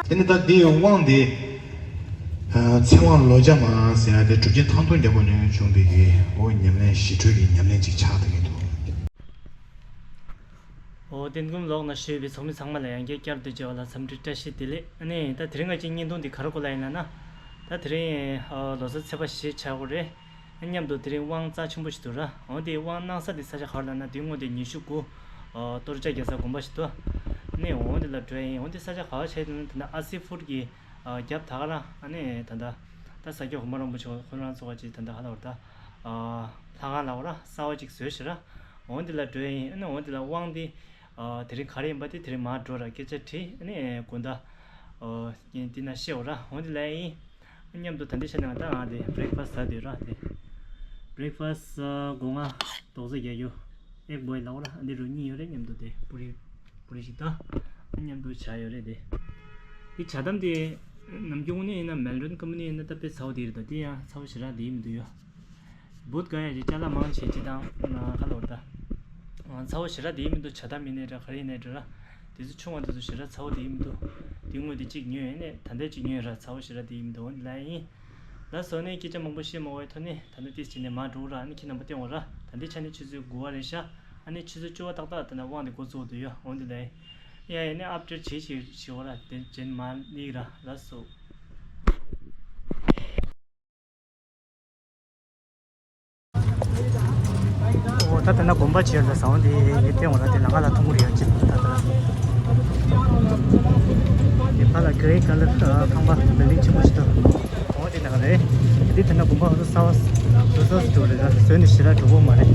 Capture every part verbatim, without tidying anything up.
དེ་ནི་ད་འདིའི་དབང་དེ། ཨ། ཚེ་དབང་ལོ་བརྒྱ་མ་ཟེར་ཡ་དེ་གྲུབ་ཆེན་ཐང་སྟོང་རྒྱལ་པོ་ནས་བྱུང་བའི་གི་འོ་ཉམས་ལེན་ཞི་ཁྲོའི་གི་ཉམས་ལེན་ཅིག་ཆགས་བསྡད་ཀྱི་འདུག། འོ་དེ་སྐུ་ལོག་ན་ཞུས་པའི་ཚོགས་མི་ཚང་མ་ལ་ཡང་བསྐྱར་བསྐྱར་དུ་མཇལ་བ་ལ་འཚམས་འདྲི་བཀྲ་ཤིས་བདེ་ལེགས། ཨ་ནི་ད་དེ་རིང་ང་ཅིག་བརྙན་ཐུང་འདི་ག་རེ་སྐོར་ལ་ཡིན་ལབ་ན། ད་དེ་རིང་ཨ་ལོ་གསར་ཚེས་པ་བཞི་ཆགས་ཀྱི་རེད། མཉམ་དུ་དེ་རིང་དབང་རྩ་ཆེན་པོ་ཞིག་འདུག་ར། འོ་དེ་དབང་གནང་ས་དེ་ས་ཆ་ག་རེ་ལབ་ན། དེ་སྔོན་དེ་ཉི་ཤུ་དགུ་ཨ་གཏོར་རྒྱག་རྒྱག་ས་དགོན་པ་ཞིག་འདུག། ནས་འོ་དེ་ལ་འགྲོ་ཡ་ཡིན། འོ་དེ་ས་ཆ་ག་པར་ཆགས་འདུག་ན། ད་ལྟ་ཨ་སི་ཕུད་ཀྱི་ཨ་རྒྱབ་ད་ག་ར། ཨ་ནི་ད་ལྟ་ད་ས་སྐྱ་གོང་མ་རིན་པོ་ཆེ་ཁོ་རང་ཚོ་བ་ཅིག་ད་ལྟ་ཧ་ལ་བར་ད་ཨ་ལྷ་ཁང་ལ་བ་ར་གསར་བ་ཅིག་བཟོས་ཤག་ར། འོ་དེ་ལ་འགྲོ་ཡ་ཡིན། ཨ་ནི་འོ་དེ་ལ་དབང་དེ་ཨ་དེ་རིང་ག་རེ་ཡིན་པ་དེ་དེ་རིང་མར་འགྲོ་ར་སྐད་ཆ་དྲིས། ཨ་ནི་དགོང་དག་ཨ་དེ་ན་བཤད་འོ་ར། འོ་དེ་ལ་ཡིན། མཉམ་དུ་ད་ལྟའི་ཆ་ནས་ང་ད་ང་དེ་བྷི་རེག་ཕ་སི་ཟ་འདོད་ར། དེ་བྷི་རེག་ཕ་སི་སྒོ་ང་རྡོག་རྩ་བརྒྱད་ཡོད། ཨེག་བོའི་ལ་འོ་ར། འདི་རུ་གཉིས་ཡོད་རེད། མཉམ་དུ་དེ་པུ་རི་པུ་རི་ཞིག་ད་མཉམ་དུ་བྱ་ཡོད་རེད། དེ་དེ་ཇ་དམ་དེ་ནམ་རྒྱུན་ནས་ཡིན་ན་མེལ་བོན་ཀམ་པ་ནི་ཡིན་ན་ད་དཔེ་ཚ་བོ་དེ་རེད། ད་དེ་ཡང་ཚ་བོ་ཞེ་དྲག་དེ་མི་འདུག་ཡོད། བུད་ག་ཡ་ཅིག་ཅ་ལག་མང་ཆེ་ཅི་དང་ཁ་ལོར་ད། ཚ་བོ་ཞེ་དྲག་དེ་མི་འདུག། ཇ་དམ་མིན་ནས་ར་ག་རེ་ཡིན་ནས་ར། དེ་ཚོ་ཆུང་བ་དེ་ཚོ་ཞེ་དྲག་ཚ་བོ་དེ་མི་འདུག། དེ་སྔོན་དེ་གཅིག་ཉོས་ཡིན་ནས་ད་ལྟ་གཅིག་ཉོས་ར། ཚ་བོ་ཞེ་དྲག་དེ་མི་འདུག། འོ་ལ་ཡིན། ལ་སོ་ནས་སྐད་ཆ་མང་པོ་བཤད་མ་དགོས་པའི་ཐོག་ནས་ད་ནི་ཏིས་བྱས་ནས་མར་འགྲོ་ར། ཨ་ནི་ཁྱེད་རྣམ་པ་བསྟན་འོང་ར། ད་ལྟའི་ཆ་ནས་ཆུ་ཚོད་དགུ་པ་རེད་ཤག། ཨ་ནི་ཆུ་ཚོད་བཅུ་པ་ཏག་ཏག་ད་ནི་དབང་དེ་འགོ་བཙུགས་འདུག་ཡོད། འོ་འདི་ལ་ཡིན། ཡ་ཡ་ནི་ཨབ་ཌེཊ་བྱེད་བྱེད་བྱེད་འོ་ར། དེ་རྗེས་མར་གླེང་ར། ལ་སོ། འོ་ད་དེ་ན་དགོན་པ་བྱས་ལ་ཟ་འོ་འདི་ཡེ་བསྟན་འོ་ར། དེ་ལ་ང་ལ་ཐུང་ངུ་རེ་ཡ་ཅི་ད་ད་ར། དེ་ཕ་ལ་གྷི་རེ་ཁ་ལར་ཁང་པ་བིལ་ཌིང་ཆེན་པོ་ཞིག་འདུག། འོ་དེ་ནང་རེད། དེ་དེ་ན་དགོན་པ་འོ་ཚོ་ས་བ་སུ་སོ་སུ་འགྲོ་རེད་ད། བཟོས་ནས་ཞེ་དྲག་འགྲོ་གི་མ་རེད།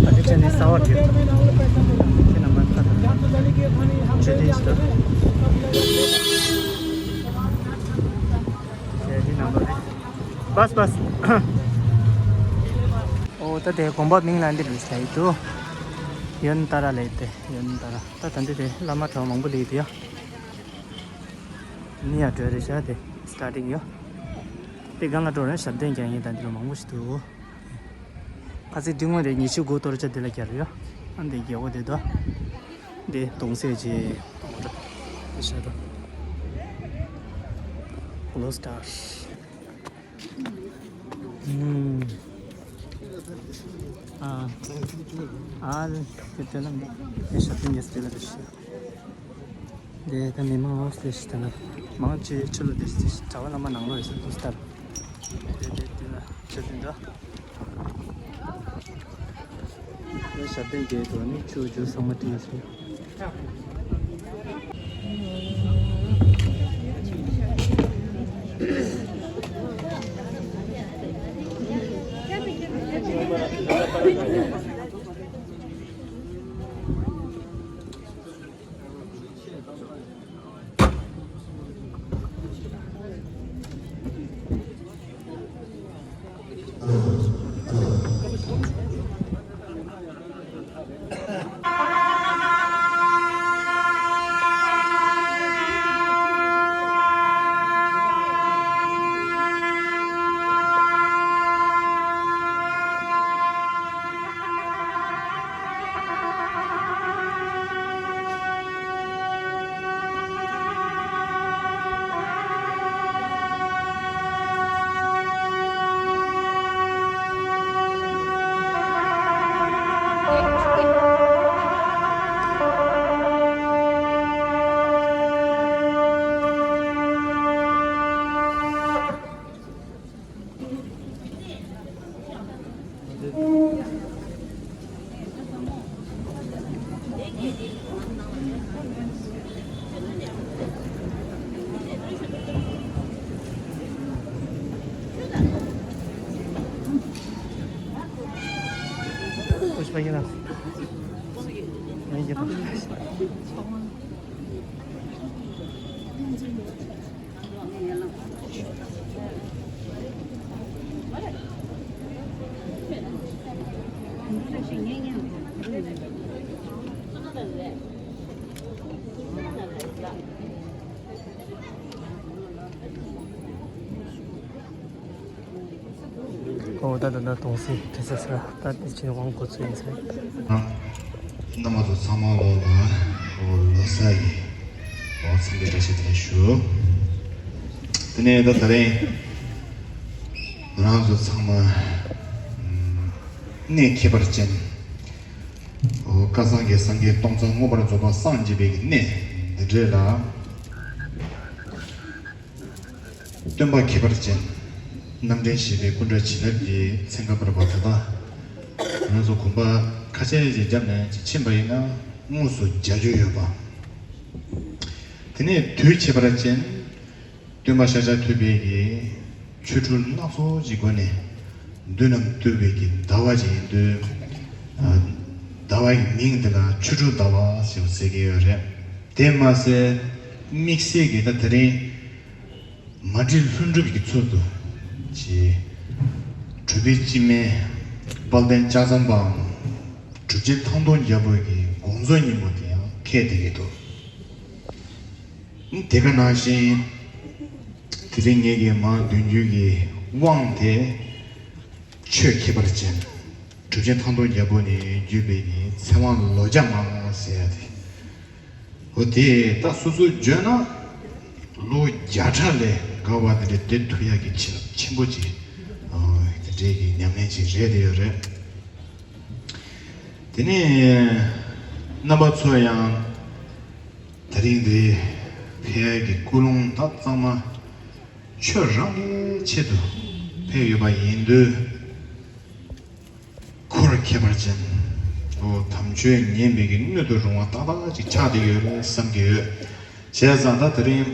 ད་དེ་ཆ་ནས་ས་བ་རེད། དེ་ན་མ་ཁ་ད་མཆོད་རྟེན་ཞིག་འདུག། དེ་དེ་ནང་རེད། བས་བས། འོ་ད་དེ་དགོན་པ་མིང་ལ་འདི་རེད་ཟེར་ཡི་འདུག། ཡོན་ཏ་ར་ལས་དེ་ཡོན་ཏ་ར། ད་ད་འདི་དེ་བླ་མ་གྲྭ་བ་མང་པོ་ལས་དེ་ཡ། ནི་ཡ་འགྲོ་རེད་ཤག། དེ་སི་ཊར་ཊིང་ཡོད། དེ་སྒང་ལ་འགྲོ་རེད། ཞབས་བརྟན་རྒྱག་མཁན་ད་འདི་རུ་མང་པོ་ཞིག་འདུག། ཁ་ཚིག་འདི་སྔོན་དེ་ཉི་ཤུ་དགུ་གཏོར་ཆ་འདི་ལ་རྒྱག་རེད་ཡ། ཨ་འདི་རྒྱག་གོ་དེ་དོ། འདི་གདུང་སྲས་ཀྱི་དེ་ཤ་དོ། ལོ་སི་ཊར། ཨ། ཨ་ལེ། དེ་དེ་ལ་དེ་ཞབས་བརྟན་རྒྱག་དེ་ལ་དེ་ཤ། དེ་ད་མི་མང་ལོ་སི་ཊར་ཞིག་དེ་ལ་མང་ཆེ་ཆུ་ལ་དེ་ཞིག་དེ་ཞིག་གྲྭ་པ་བླ་མ་ནང་ལོ་ཡོད་ས་དུ་སི་ཊར། དེ་དེ་དེ་ལ་ཆུ་དེ་འདྲ། ཞབས་བརྟན་རྒྱས་འགྲོ་ནི་ཆུ་རྒྱུ་ཚང་མ་བྲིས་སོང་། ཨོ་ད་ད་ད་གདུང་སྲས་ཁྲི་སྲས་ཟེར་ད་དེ་ཕྱིན་དབང་འགོ་ཚུགས་ཡིན་ཟེར། རྣམ་པ་ཚོ་ཚང་མ་ལོ་ལ་ཨོ་ལོ་གསར་ཡི་ཨོ་འཚམས་འདྲི་བཀྲ་ཤིས་བདེ་ལེགས་ཞུ། ནས་ད་ད་རེས་ང་རང་ཚོ་ཚང་མ་གནས་ཁྱད་པར་ཅན། འོ་བསྐལ་བཟང་གི་སངས་རྒྱས་སྟོང་རྩ་མངོན་པར་རྫོགས་པ་སངས་རྒྱས་པའི་གནས་འདི་འདྲས་ལ། སྟོན་པ་ཁྱད་པར་ཅན། རྣམ་འདྲེན་བཞི་པའི་སྐུ་འདྲ་བྱིན་རླབས་ཀྱི་ཚན་ཁ་བར་པ་ད་ལྟ་ང་ཚོ་དགོན་པ་ཁ་ཤས་ཀྱི་རྒྱབ་ནས་ཅིག་ཕྱིན་པ་ཡིན་ན་དངོས་སུ་མཇལ་རྒྱུ་ཡོད་པ། དེ་ནས་དུས་ཁྱད་པར་ཅན། སྟོན་པ་ཤཱཀྱ་ཐུབ་པའི་གི་ཆོ་འཕྲུལ་སྣ་ཚོགས་ཀྱི་སྒོ་ནས་མདུན་ནམ་བཏུད་པའི་གི་ཟླ་བ་ཅིག་ཡིན་དུས། ཟླ་བ་ཡི་མིང་འདི་ལ་ཆོ་འཕྲུལ་ཟླ་བ་ཞེས་ཟེར་གྱི་ཡོད་རེད། དེ་མ་ཟད་དམིགས་བསལ་གྱི་ད་དེ་རིང་མ་བསྒྲིལ་ལྷུན་གྲུབ་ཀྱི་ཚུལ་དུ་ཅིག་གྲུབ་པའི་སྤྱི་སྨན་དཔལ་ལྡན་ལྕགས་ཟམ་པའམ་གྲུབ་ཆེན་ཐང་སྟོང་རྒྱལ་པོ་གི་དགོངས་རྫོགས་སྙིང་པོ་དེ་ཡང་འཁེལ་བསྡད་ཀྱི་འདུག་དེ་ག་ནང་བཞིན་དེ་རིང་ངེད་ཀྱིས་མར་འདོན་རྒྱུ་གི་དབང་དེ་ཆོས་ཁྱད་པར་ཅན། གྲུབ་ཆེན་ཐང་སྟོང་རྒྱལ་པོ་ནས་བརྒྱུད་པའི་གི་ཚེ་དབང་ལོ་བརྒྱ་མ་ཟེར་ཡ་དེ། འོ་དེ་ད་སོ་སོ་བརྗོད་ན་ལོ་བརྒྱ་ཕྲག་ལས་འགའ་བ་དེ་འདྲ་བསྡད་ཐུབ་ཡ་གི་བྱིན་རླབས་ཆེན་པོ་ཅིག་དེ་འདྲའི་གི་ཉམས་ལེན་ཅིག་རེད་དེ་ཡོད་རེད། དེ་ནས་རྣམ་པ་ཚོ་ཡང་དེ་རིང་འདིར་ཕེབས་ཡ་གི་ཀུན་སློང་ད་གཙང་མ་ཆོས་རང་གི་ཆེད་དུ་ཕེབས་ཡོད་པ་ཡིན་དུས། འཁོར་ཁྱད་པར་ཅན། འོ་དམ་ཆོས་ཉན་པའི་གི་སྣོད་དུ་རུང་བ་ཏག་ཏག་ཅིག་ཆགས་བསྡད་ཡོད་རེད་བསམ་གྱི་ཡོད། བྱས་ཙང་ད་དེ་རིང་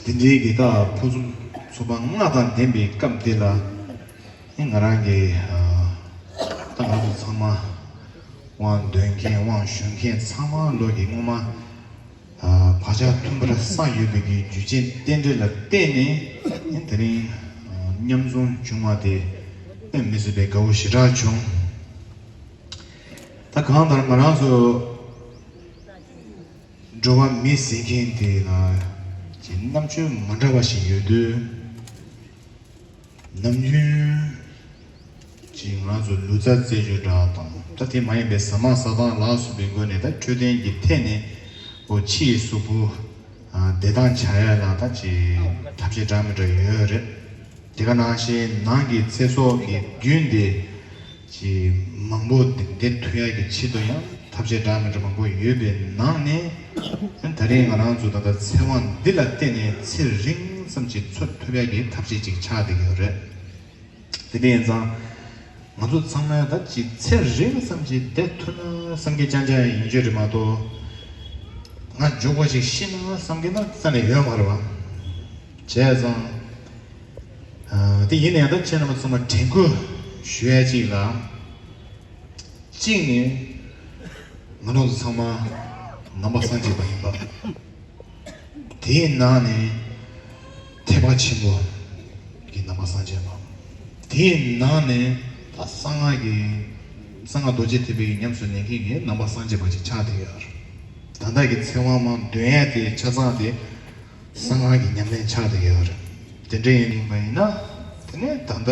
འདི་འདྲའི་གི་ད་ཕུན་སུམ་ཚོགས་པ་ལྔ་དང་ལྡན་པའི་སྐབས་འདི་ལ། ཨེ་ང་རང་གི་ད་ང་ཚོ་ཚང་མ་དབང་འདོན་མཁན་དབང་ཞུ་མཁན་ཚང་མ་ལོ་གི་སྔོན་མ། བག་ཆགས་མཐུན་པར་བསགས་ཡོད་པའི་གི་རྒྱུ་རྐྱེན་རྟེན་འབྲེལ་ལ་བརྟེན་ནས་དེ་རིང་མཉམ་འཛོམས་བྱུང་བ་དེ་དཔེ་མི་སྲིད་པའི་དགའ་བོ་ཞེ་དྲག་བྱུང་། ད་གང་ལྟར་ང་རང་ཚོ་འགྲོ་བ་མི་ཟེར་མཁན་དེ་ལ་ཅིག་རྣམ་དཔྱོད་མ་འདྲ་བ་ཞིག་ཡོད་དུས། ནམ་རྒྱུན་ཅིག་ང་ཚོ་ལུས་རྩལ་རྩེད་འཇོ་འདྲ་དང་ད་དེ་མ་ཡིན་པའི་ཟ་མ་ཟ་སྟངས་ལ་སོགས་པའི་སྒོ་ནས་ད་འཕྲོད་བསྟེན་གྱི་ཐད་ནས་འོ་ཕྱི་ཡི་གཟུགས་པོ་བདེ་ཐང་བྱ་ཡ་ལ་ད་ཅིག་ཐབས་ཤེས་འདྲ་མི་འདྲ་ཡོད་རེད། དེ་ག་ནང་བཞིན་ནང་གི་ཚེ་སྲོག་གི་རྒྱུན་དེ་ཅིག་མང་པོ་འདེད་ཐུབ་ཡ་གི་ཆེད་དུ་ཡང་ཐབས་ཤེས་འདྲ་མི་འདྲ་མང་པོ་ཡོད་པའི་ནང་ནས་ད་རེས་ང་རང་ཚོ་ད་ལྟ་ཚེ་དབང་འདི་ལ་བརྟེན་ནས་ཚེ་རིང་ཙམ་ཅིག་འཚོ་ཐུབ་ཡ་གི་ཐབས་ཤེས་ཅིག་ཆགས་བསྡད་ཀྱི་ཡོད་རེད། དེ་འདྲ་ཡིན་ཙང་ང་ཚོ་ཚང་མས་ད་ཅིག་ཚེ་རིང་ཙམ་ཅིག་བསྡད་ཐུབ་ན་བསམ་གྱི་རྐྱང་རྐྱང་ཡིན་རྒྱུ་རེད་མ་གཏོགས། ང་མགྱོགས་པོ་ཅིག་ཤི་ན་བསམ་གྱི་ན་རྩ་ནས་ཡོད་མ་རེད་བ། བྱས་ཙང་། ཨ། དེ་ཡིན་ན་ཡང་ད་ཁྱེད་རྣམ་པ་ཚང་མ་དྲན་སྐུལ་ཞུ་ཡ་གཅིག་ལ། གཅིག་ནི། ང་རང་ཚོ་ཚང་མ་ནང་པ་སངས་རྒྱས་པ་ཡིན་པ། དེའི་ནང་ནས་ཐེག་པ་ཆེན་པོ་གི་ནང་པ་སངས་རྒྱས་པ། དེའི་ནང་ནས་ད་གསང་སྔགས་ཀྱི་གསང་སྔགས་རྡོ་རྗེ་ཐེག་པའི་ཉམས་སུ་ལེན་མཁན་གྱི་ནང་པ་སངས་རྒྱས་པ་ཅིག་ཆགས་བསྡད་ཡོད་རེད། ད་ལྟ་གི་ཚེ་དབང་མར་འདོན་ཡ་དེ་ཆ་ཚང་དེ། གསང་སྔགས་ཀྱི་ཉམས་ལེན་ཆགས་བསྡད་ཡོད་རེད། དེ་འདྲ་ཡིན་པ་ཡིན་ན། དེ་ནས་ད་ལྟ་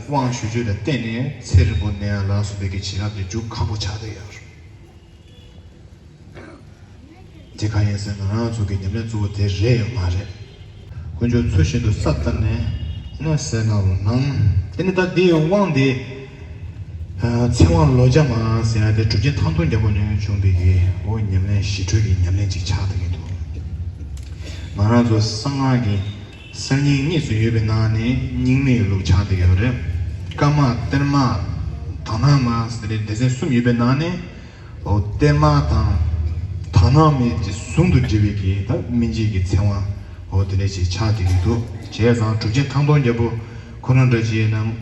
དབང་ཞུ་རྒྱུ་ལ་བརྟེན་ནས་ཚེ་རིང་པོ་གནས་ཡ་ལ་སོགས་པའི་གི་བྱིན་རླབས་དེ་རྒྱུ་ཁག་པོ་ཆགས་བསྡད་ཡོད་རེད། དེ་གང་ཡིན་ཟེར་ན་ང་རང་ཚོ་གི་ཉམས་ལེན་གཙོ་བོ་དེ་རེད་ཡོད་མ་རེད། དཀོན་མཆོག་ཚུལ་བཞིན་དུ་ས་བཏབ་ནས་ནས་གསན་གནང་རོགས་གནང་། དེ་ནི་ད་འདིའི་དབང་དེ། ཚེ་དབང་ལོ་བརྒྱ་མ་ཟེར་ཡ་དེ་གྲུབ་ཆེན་ཐང་སྟོང་རྒྱལ་པོ་ནས་བྱུང་བའི་གི་འོ་ཉམས་ལེན་ཞི་ཁྲོའི་གི་ཉམས་ལེན་ཅིག་ཆགས་བསྡད་ཀྱི་འདུག་ང་རང་ཚོ་གསང་སྔགས་ཀྱི་གསར་རྙིང་གཉིས་སུ་ཡོད་པའི་ནང་ནས་རྙིང་མའི་ལུགས་ཆགས་བསྡད་ཀྱི་ཡོད་རེད། བཀའ་མ་གཏེར་མ་དག་སྣང་མ་ཟེར་ཏེ་སྡེ་ཚན་གསུམ་ཡོད་པའི་ནང་ནས། འོ་གཏེར་མ་དང་དག་སྣང་མའི་གི་ཟུང་དུ་འབྲེལ་བའི་གི་ད་སྨིན་བྱེད་ཀྱི་ཚེ་དབང་འོ་དེ་འདྲ་ཞིག་ཆགས་བསྡད་ཀྱི་འདུག་བྱས་ཙང་གྲུབ་ཆེན་ཐང་སྟོང་རྒྱལ་པོ་ཁོ་རང་འདྲ་ཞིག་ཡིན་ན།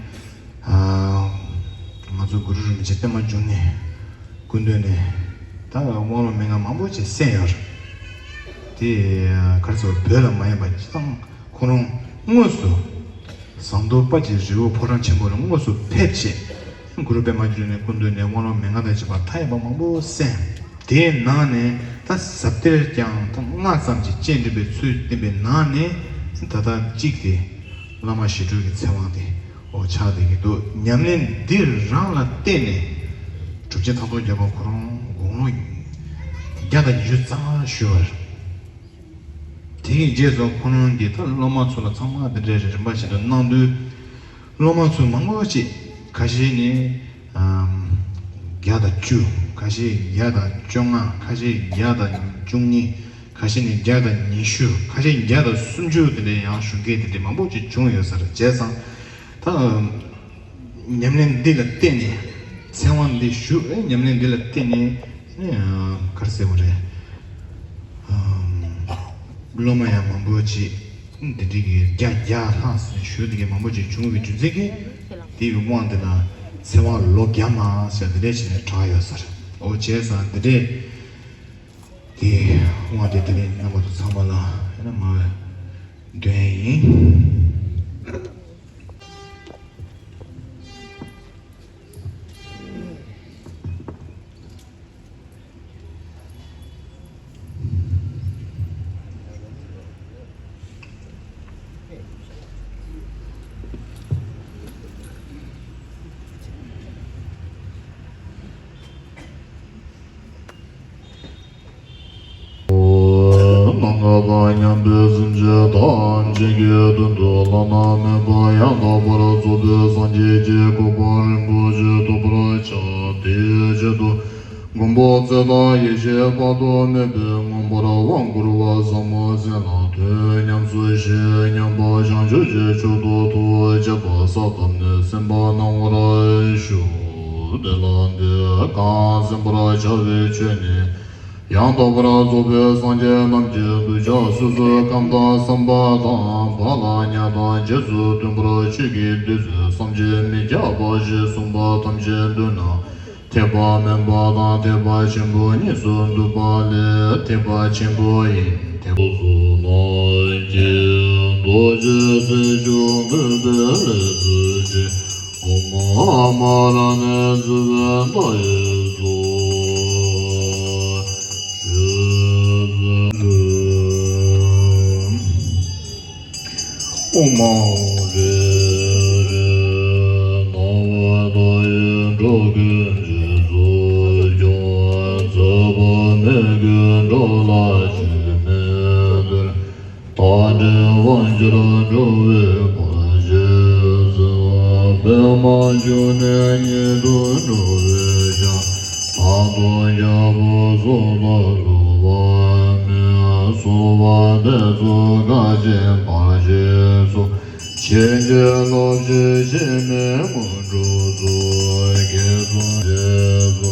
ང་ཚོ་གུ་རུ་རིན་པོ་ཆེ་པདྨ་འབྱུང་གནས་སྐུ་མདུན་ནས་ད་དབང་ལུང་མན་ངག་མང་པོ་ཅིག་གསན་ཡོད་རེད། དེ་ག་རེ་ཟེར་བོད་ལ་མ་ཡིན་པ་ཅི་ཙང་ཁོ་རང་དངོས་སུ་ཟངས་མདོག་དཔལ་གྱི་རི་བོ་ཕོ་བྲང་ཆེན་པོ་ལ་དངོས་སུ་ཕེབས་བྱས། གུ་རུ་པདྨ་འབྱུང་གནས་སྐུ་མདུན་ནས་དབང་ལུང་མན་ངག་དང་བཅས་པ་མཐའ་ཡས་པ་མང་པོ་གསན། དེའི་ནང་ནས་ད་ཟབ་གཏེར་ཀྱང་ད་ལྔ་ཙམ་གྱི་སྤྱན་འདྲེན་པའི་ཚུལ་བསྟན་པའི་ནང་ནས་ད་ལྟ་གཅིག་དེ་བླ་མ་ཞི་ཁྲོའི་གི་ཚེ་དབང་དེ་འོ་ཆགས་བསྡད་ཀྱི་འདུག་ཉམས་ལེན་འདི་རང་ལ་བརྟེན་ནས་གྲུབ་ཆེན་ཐང་སྟོང་རྒྱལ་པོ་ཁོ་རང་དགུང་ལོ་བརྒྱ་དང་ཉི་ཤུ་རྩ་ལྔ་བཞུགས་པ་རེད། དེ་གི་རྗེས་སུ་ཁོ་རང་གིས་ད་སློབ་མ་ཚོ་ལ་ཚང་མ་དེ་འདྲའི་རིམ་པ་བཞིན་དུ་གནང་དུས། སློབ་མ་ཚོ་མང་པོ་ཅིག་ཁ་ཤས་ནི་ཨམ་བརྒྱ་དང་བཅུ། ཁ་ཤས་བརྒྱ་དང་བཅོ་ལྔ། ཁ་ཤས་བརྒྱ་དང་བཅུ་གཉིས། ཁ་ཤས་ནི་བརྒྱ་དང་ཉི་ཤུ། ཁ་ཤས་བརྒྱ་དང་སུམ་ཅུ། དེ་འདྲའི་ཡང་ཞུགས་མཁན་དེ་འདྲའི་མང་པོ་ཅིག་བྱུང་ཡོད་ས་རེད། བྱས་ཙང་ད་ཉམས་ལེན་འདི་ལ་བརྟེན་ནས། ཚེ་དབང་འདི་ཞུ། ཨེ་ཉམས་ལེན་འདི་ལ་བརྟེན་ནས་ཨེ་ག་རེ་ཟེར་དགོས་རེད། ཨམ། སློབ་མ་ཡང་མང་པོ་ཅིག་འདི་འདྲའི་གི་བརྒྱ་བརྒྱ་ལྷག་ཞུ་འདི་གི་མང་པོ་ཅིག་བྱུང་བའི་རྒྱུ་མཚན་གྱིས། དེའི་དབང་དེ་ལ་ཚེ་དབང་ལོ་བརྒྱ་མ་ཟེར་འདི་འདྲ་བྱས་ནས་གྲགས་ཡོད་ས་རེད། འོ་བྱས་ཙང་འདི་འདྲའི་དེའི་དབང་དེ་དེ་རིང་རྣམ་པ་ཚོ་ཚང་མ་ལ་ཡང་ན་མ་འདོན་ཡིན། ནམ་མཁའ་དང་མཉམ་པའི་སེམས་ཅན་ཐམས་ཅད་ཀྱི་དོན་དུ་བླ་ན་མེད་པ་ཡང་དག་པར་རྫོགས་པའི་སངས་རྒྱས་ཀྱི་གོ་འཕང་རིན་པོ་ཆེ་ཐོབ་པར་བྱ། དེའི་ཆེད་དུ་མགོན་པོ་ཚེ་དང་ཡེ་ཤེས་དཔག་ཏུ་མེད་པས་མངོན་པར་དབང་བསྐུར་བ་ཟབ་མོ་ཟིན་ལ་དོན་ཉམས་སུ་བཞེས། མཉམ་པ་བྱང་ཆུབ་ཀྱི་མཆོག་ཏུ་ཐུགས་བསྐྱེད་པ་ས་བཏབ་ནས་གསན་པ་གནང་བར་ཞུ། དེ་ལ་འདི་གང་གསན་པར་བྱ་བའི་ཆོས་ནི། ཡང་དག་པར་རྫོགས་པའི་སངས་རྒྱས་རྣམས་ཀྱི་གདུལ་བྱ་སོ་སོའི་ཁམས་དང་བསམ་པ་དང་བག་ལ་ཉལ་དང་རྗེས་སུ་མཐུན་པར་ཆོས་ཀྱི་བདུད་རྩི་བསམ་གྱིས་མི་ཁྱབ་པ་ཞེས་གསུངས་པ་ཐམས་ཅད་མདུན་ན་ཐེག་པ་དམན་པ་དང་ཐེག་པ་ཆེན་པོ་གཉིས་སུ་འདུས་པ་ལས་ཐེག་པ་ཆེན་པོ་ཡིན། ཐེག་པ་སོ་ནམ་གྱི་རྡོ་རྗེ་རྩེ་མཆོག་མོས་པའི་ལས་སུ་བྱེད། ཨོཾ་ཨ་མ་ར་ཎའི་ཚིག་པའི་མཐའ་ཡས་སུ། ཨོཾ་ཨཱཿཧྲཱིཿ་ཧྲཱིཿ། སྣང་བ་མཐའ་ཡས་འགྲོ་ཀུན་རྗེས་སུ་སྐྱོང་། ཚེ་དཔག་མེད་ཀྱི་འགྲོ་ལ་ཞེན་མེད་དོན། མཐའ་བྲལ་དབང་ཕྱུག་འགྲོ་བའི་མགོན་ཞེས་གསོལ། པདྨ་འབྱུང་གནས་ཉིད་དུ་འགྲོ་བའི་ཞིང་། མཐར་ཐུག་རྒྱལ་པོ་སྲོག་ལ་བསླུ་བ་མེད། གསོལ་བ་འདེབས་སོ་བཀའ་བཞིན་འབར་བཞིན་སོང་། བྱིན་གྱིས་རློབས་ཤིག་འཆི་མེད་དངོས་གྲུབ་སྩོལ། བགེགས་བསལ་རྗེས་སུ།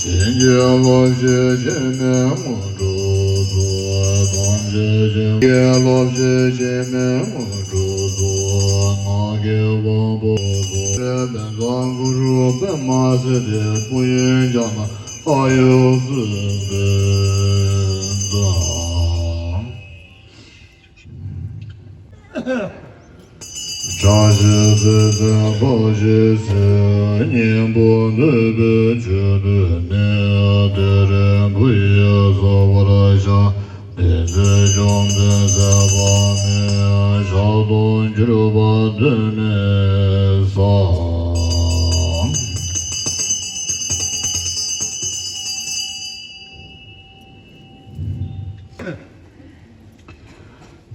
བྱིན་གྱིས་རློབས་ཤིག་འཆི་མེད་དངོས་གྲུབ་སྩོལ། ཐམས་ཅད་མཁྱེན། བྱིན་གྱིས་རློབས་ཤིག་འཆི་མེད་དངོས་གྲུབ་སྩོལ། ངག་གི་དབང་པོ་སོགས་རབ་དང་གུ་རུ་པདྨ་སིདྡྷི་ཕུ་ཡུལ་ལྕགས་ནག་ཨ་ཡུ་སུ་འཛིན་ཙམ། བཀྲ་ཤིས་ཚེ་ཚེ་འཕགས་ཞིང་གཟིགས། སྙིང་པོ་འདོད་པའི་མཆོད་འདོད་ནི། དེ་རིང་བུ་ཡིས་བཟའ་བར་བྱ། བདེ་གསལ་བཅོམ་ལྡན་མཛད་པ་ནི། ཞག་དང་གྱུར་པ་དོན་མེད་བསམ།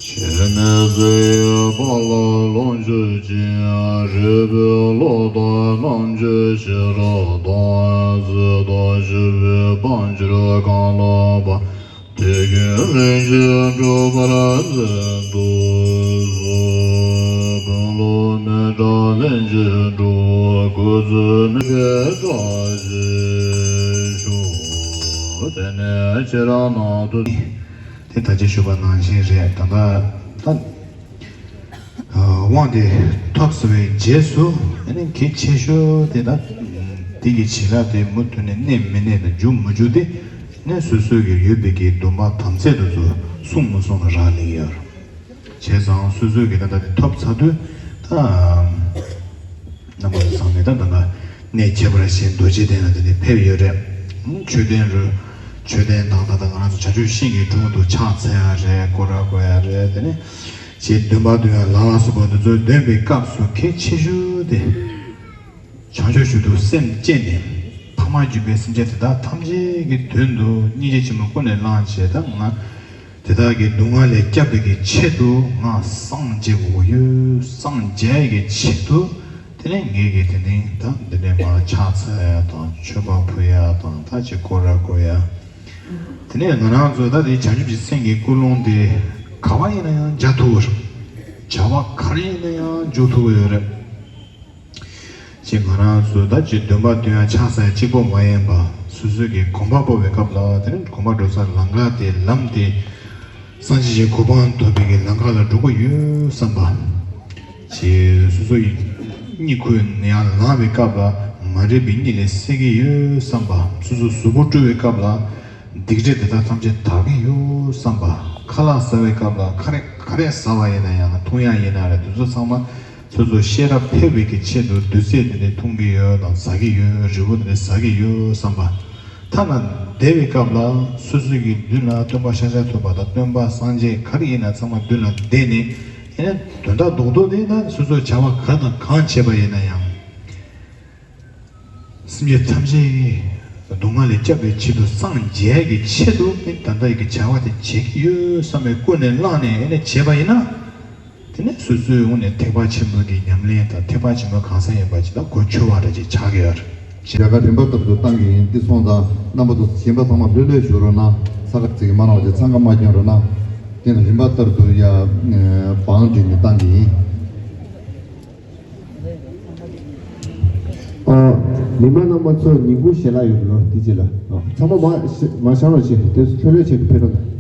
ཕྱི་ནས་གཟིགས་ཡུལ་པ་ལ་ལོངས་སྤྱོད་ཅིང་། རིག་པའི་བློ་དང་རྣམ་དཔྱོད་ཤེས་རབ་དང་། གཟི་དང་ཞི་བའི་དཔལ་འབྱོར་གང་ལགས་པ། དེ་ཀུན་ལེགས་བཞེས་འགྲུབ་པར་མཛད་དུ་གསོལ། དཔོན་སློབ་མི་དྲག་ལྷན་ཅིག་འགྲོ། སྐུ་ཚེ་མི་ཟད་བཀྲ་ཤིས་ཤོག། དེ་ནས་ཁྱེད་རང་ནང་དུ། དེ་ད་ཅི་ཞུས་པ་ནང་བཞིན་རེད། ད་ལྟ་ད་དབང་དེ་ཐོབ་ཚར་བའི་རྗེས་སུ་ཨ་ནི་གལ་ཆེ་ཤོས་དེ་ད་དེ་གི་བྱིན་རླབས་དེ་མུ་མཐུད་ནས་གནས་མི་གནས་དང་འཇུག་མི་འཇུག་དེ་ནས་སོ་སོ་གི་ཡོད་པའི་གི་འདུན་པ་དམ་ཚིག་དེ་ཚོ་བསྲུང་མི་བསྲུང་ལ་རག་ལས་ཡོད། བྱས་ཙང་སོ་སོའི་གི་ད་ལྟ་དེ་ཐོབ་ཚར་དུས་ད། རྣམ་པ་ཚོ་ཚང་མས་ད་ད་ལྟ་གནས་ཁྱད་པར་ཅན་རྡོ་རྗེ་གདན་ལ་དེ་ནས་ཕེབས་ཡོད་རེད། མཆོད་རྟེན་རུ། མཆོད་རྟེན་དང་ད་ལྟ་ང་རང་ཚོ་བྱང་ཆུབ་ཤིང་གི་དྲུང་དུ་ཕྱག་འཚལ་ཡ་རེད། སྐོར་ར་སྐོར་ཡ་རེད། དེ་ནས་ཅིག་འདོན་པ་འདོན་ཡ་ལ་ལ་སོགས་པ་འདི་ཚོ་འདོན་པའི་སྐབས་སུ་གལ་ཆེ་ཤོས་དེ། བྱང་ཆུབ་མཆོག་ཏུ་སེམས་བསྐྱེད་ནས་ཕ་མ་སྒྱུ་མའི་སེམས་ཅན་དེ་དག་ཐམས་ཅད་ཀྱི་དོན་དུ་སྙིང་རྗེ་ཆེན་མོ་ཀུན་ནས་བསླངས་བྱས། ད་ང་ དེ་དག་གི་སྡུག་བསྔལ་ལས་སྐྱབས་པའི་གི་ཆེད་དུ་ང་སངས་རྒྱས་དགོས་ཀྱི་ཡོད། སངས་རྒྱས་ཀྱི་ཆེད་དུ་དེ་ནས་ངེད་ཀྱིས་དེ་ནས་ད་འདི་ནས་མར་ཕྱག་འཚལ་ཡ་དང་མཆོད་པ་ཕུལ་ཡ་དང་ད་ཅིག་སྐོར་ར་བསྐོར་ཡ། དེ་ནས་ང་རང་ཚོ་ད་དེ་བྱང་ཆུབ་ཀྱི་སེམས་ཀྱི་ཀུན་སློང་དེ་ག་བ་ཡིན་ན་ཡང་འཇགས་ཐུབ་པ་རེད། བྱ་བ་ག་རེ་ཡིན་ན་ཡང་འཇུག་ཐུབ་ཀྱི་ཡོད་རེད། ཅེས་ང་རང་ཚོ་ད་ཅིག་འདོན་པ་འདོན་ཡ་ཕྱག་འཚལ་ཡ་གཅིག་པོ་མ་ཡིན་པ་སོ་སོའི་གི་གོམ་པ་སྤོ་བའི་སྐབས་ལ་དེ་ནི་གོམ་པ་འགྲོ་སར་ལམ་ཁ་དེ་ལམ་དེ་སངས་རྒྱས་ཀྱི་གོ་འཕང་ཐོབ་པའི་གི་ལམ་ཁ་ལ་འགྲོ་གི་ཡོད་བསམ་པ། ཅེས་སོ་སོ་ཡི་གཉིད་ཁུག་ནས་ཡར་ལངས་པའི་སྐབས་ལ་མ་འདྲེས་པའི་གཉིད་ལས་སད་ཀྱི་ཡོད་བསམ་པ། སོ་སོ་གཟུགས་པོ་བཀྲུ་བའི་སྐབས་ལ་སྡིག་སྒྲིབ་དེ་དག་ཐམས་ཅད་དག་གི་ཡོད་བསམ་པ། ཁ་ལག་ཟ་བའི་སྐབས་ལ་ཁ་རས་ག་རེ་ཟ་བ་ཡིན་ན་ཡང་འཐུང་ཡ་ཡིན་ན་རེད། དེ་ཚོ་ཚང་མ་སོ་སོ་ཤེས་རབ་འཕེལ་བའི་གི་ཆེད་དུ་དུས་ཚོད་དེ་འདྲ་འཐུང་གི་ཡོད་དང་ཟ་གི་ཡོད། རི་བོ་དེ་འདྲ་ཟ་གི་ཡོད་བསམ་པ། ཐ་ན་བསྡད་པའི་སྐབས་ལ་སོ་སོ་གི་མདུན་ལ་སྟོན་པ་ཤཱཀྱ་ཐུབ་པ་དང་སྟོན་པ་སངས་རྒྱས་ག་རེ་ཡིན་ན་ཚང་མ་མདུན་ལ་བསྡད་ནས་ཡིན་ན་དོན་དག་རྡོག་རྡོག་དེ་ན་སོ་སོ་བྱ་བ་ག་དང་གང་བྱས་པ་ཡིན་ན་ཡང་། སེམས་ཅན་ཐམས་ཅད་ཀྱི་སྡུག་བསྔལ་ལས་སྐྱབས་པའི་ཆེད་དུ་སངས་རྒྱས་ཀྱི་ཆེད་དུ་ནི་ད་ལྟ་ཡི་གི་བྱ་བ་དེ་བྱེད་ཀྱི་ཡོད་བསམ་པའི་ཀུན་ནས་བསླངས་ནས་ཨེ་ནས་བྱས་པ་ཡིན་ན། དེ་ནས་སོ་སོའི་དབང་ནས་ཐེག་པ་ཆེན་པོའི་གི་ཉམས་ལེན་དང་ཐེག་པ་ཆེན་པོ་གང་ཟག་ཡིན་པ་ཅིག་དང་གོ་ཆོད་པ་འདྲ་ཅིག་ཆགས་ཀྱི་ཡོད་རེད། ཡལ་ག་རིམ་པ་ལྟར་དུ་བཏང་གི་ཡིན། འདི་སོང་ཙང་རྣམ་པ་ཚོ་གཞན་པ་ཚང་མ་ལྷོད་ལྷོད་བཞུགས་རོགས་གནང་། ས་ཁ་ཅིག་གི་མ་གནང་བ་ཅིག་འཚང་ཁ་མ་སྐྱོན་རོགས་གནང་། དེ་ནས་རིམ་པ་ལྟར་དུ་ཡ་བང་བསྒྲིགས་ནས་བཏང་གི་ཡིན། ཨ། མི་མང་རྣམ་པ་ཚོ་ཉིན་གུང་ཞལ་ལག་ཡོད་ལོ་དེ་རྗེས་ལ། ཨ། ཚང་མ་མ་མ་ཤང་རོགས་བྱེད་དེ་ཚོ་ལྷོད་ལྷོད་བྱེད་ཀྱི་ཕེབས་རོགས་གནང་།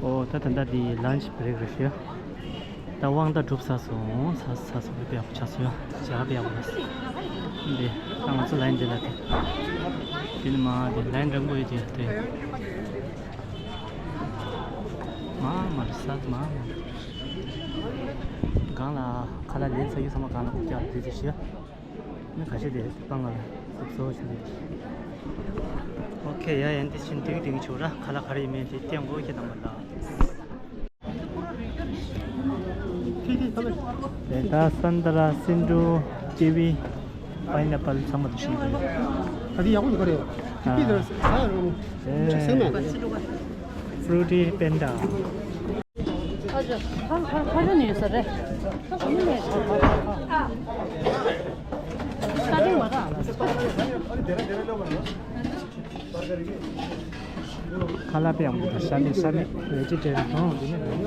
ཨོ། ད་ད་ལྟ་འདི་ལན་ཆི་བྷི་རེག་རེད་ཤག་ད་དབང་རྟ་གྲུབ་ཚར་སོང་། ཚར་ཚར་སོང་། དཔེ་ཡག་པོ་ཆགས་སོང་ཡ། ཇ་དཔེ་ཡག་པོ་རེད། འདི་ད་ང་ཚོ་ལན་འདི་ལ་དེ། འདི་ནི་མ་དེ་ལན་འགྲིག་པོ་ཡོད་དེ་དེ། མ་མ་རེད་ས་མ་མ་རེད། སྒང་ལ་ཁ་ལག་ལེན་ཚར་ཡོད་ཚང་མ་སྒང་ལ་སྐུག་ཀྱག་དེ་དེ་ཤི་ཡ། ནི་ཁ་ཤས་དེ་སྤང་ང་ལ་སུབ་སོ་ཞིག་འདུག་ཨོ་ཁེ་ཡ། ཡན་དེ་ཕྱིན་ཏིག་ཏིག་ཆུ་ར་ཁ་ལག་ག་རེ་ཡིན་མིན་དེ་སྟོན་དགོས་ཁྱེད་དང་མ་ལ། དེ་ད་སན་ཏ་ར་སིན་ཏུ་ཀི་ཝི་པའིན་ཨེ་པལ་ཚང་མ་དུ་ཤིང་དེ། ད་དེ་ཡག་པོ་འདུག་ག་རེ། ཨ། ཀི་ཝི་དེ་ཟ་ཡ་རུང་ཆགས་སེམས་མེད། ཕུ་རུ་ཊི་པན་ཌ། ཁ་ཁ་ཁ་ཁ་ནས་ཟ་རེད། ཁ་ཁ་ནས་ཟ་རེད། ཁ་ཁ་ཁ་ཁ། ཁ་ཁ་མ་ར། ཁ་ལག་པའི་ཡང་ཤ་མེད་ཤ་མེད་ཝེ་ཇི་ཊེ་རི་ཡན་འདི་ནི་རེད།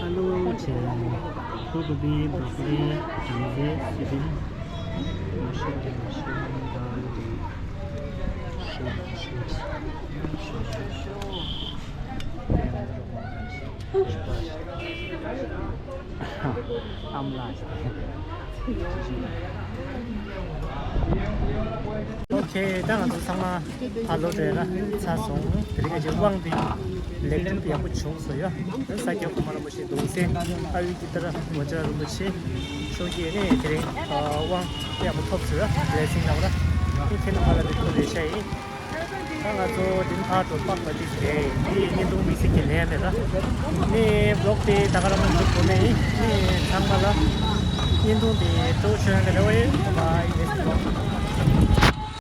ཨ་ལུ་བྱས། ཕྲུ་གུ་བི་བྷྲོ་ཀོ་ལི། སྦྲང་རྩི། སི་པིན། མ་ཤི་ཏོ། མ་ཤི་ཏོ། དཱལ་དེ། ཤུ་ཤུ། ཤུ་ཤུ། ཨམ་ལགས། ཨོ་ཁེ། ད་ང་ཚོ་ཚང་མ་ཨ་ལོ་བྲེ་ལ་ཚར་སོང་། དེ་རིང་གི་དབང་འདི་ལེགས་གྲུབ་ཡག་པོ་བྱུང་སོང་ཡ། ས་སྐྱ་གོང་མ་རིན་པོ་ཆེ་གདུང་སྲས་ཨ་ཡུལ་གྱི་ཏཱ་ར་མོ་ཇ་རིན་པོ་ཆེ་མཆོག་གིས་ནི་དེ་རིང་དབང་ཡག་པོ་ཐོབ་སོང་ཡ། ལེགས་སིང་ལགས་ལ་ཁོང་ཁྱེད་རྣམ་པ་ལ་འདི་ཐུགས་རེ་ཆེ་ཡིན། ད་ང་ཚོ་དེ་ཕར་འགྲོ་པགས་པ་ཏིས་རེད། འདི་བརྙན་ཐུང་མི་སྲིད་ཀྱི་ལས་མེད་ལ། ནི་བློག་དེ་ད་ག་རང་མ་འགྲུབ་དགོས་མེད་ཡིན། ནི་ཚང་མ་ལ་བརྙན་ཐུང་དེ་སྤྲོ་བྱོན་དེ་རེ་བ་ཡིན། ད་མ་ཡིན་ལས་སྲིད་ལོ།